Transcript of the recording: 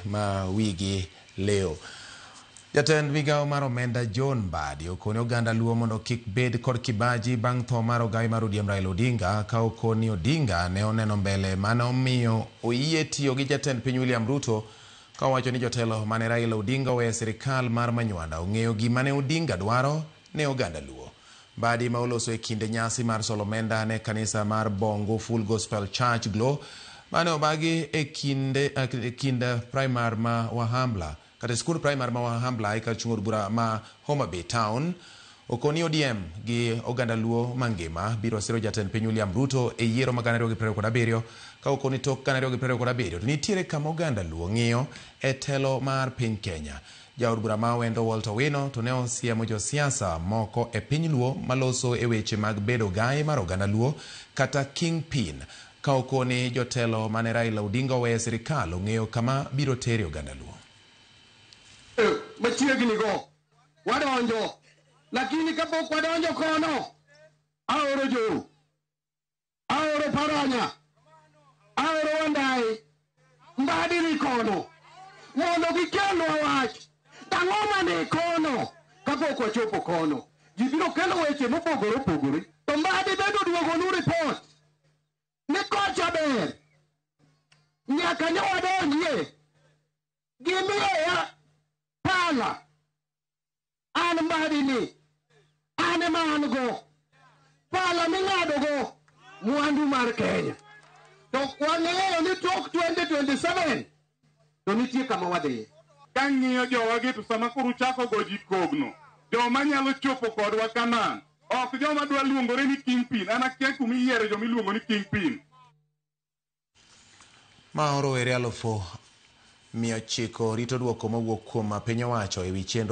ma wigi leo. Jatend migawo mar omenda John Mbadi okone oganda Luo mondo kik bed kod kibaji bang' tho mar ogawi mar ODM Raila Odinga, ka okoni Odinga ne oneno mbele mane omiyo oyie tiyo gi jatend piny William Ruto, ka owacho ni jotelo mane Raila Odinga oweyo e sirikal mar Manywanda ong'eyo gima ne Odinga dwaro ne oganda Luo. Mbadi ma oloso e kinde nyasi mar solo omenda ne kanisa mar Bongo Full Gospel Church Glo mane obagi e kinde e kind primar ma Wahambla kata skund primar ma Wahambla e kar chung' od bura ma Homa Bay Town, okoni ODM gi oganda Luo mangima biro siro jatend piny William Ruto e yiero ma 2027, ka okoni tok 2027 to nitiere kama oganda Luo ng'iyo e telo mar piny Kenya. Jaod bura ma Awendo Walter Owino to ne osiemo josiasa moko e piny Luo maloso e weche mag bedo gai mar oganda Luo kata kingpin, ka okoni jotelo mane Raila Odinga oweyo e sirikal ong'eyo kama biro tere oganda Luo. Machiegni go wadonjo, lakini kapok wadonjo kono, aoro jou, aoro Paranya, aoro Wandayi, Mbadi ni kono mondo gikelnwa wach ang'o mane kono. Kapok wachopo kono, ji biro kelo weche mopogore opogore, to Mbadi bende oduogonu report ni kocha ber nyaka ne wadonjie. Gimiyowa pala, an Mbadi ni an ema an go pala ming'adogo mwandu mar Kenya, to wang'eyo ni tok 2027 to nitie kama wadhiye. Kang'iyo jowagi, to sama koro uchako go ji kogno, joma nyalo chopo kodwa Kanan, ok joma dwa luongore ni kingpin. An akia kuma iyiero joma iluongo ni kingpin. Ma rowere 900,000 rito duoko mowuok kuom piny owacho e wi chenro.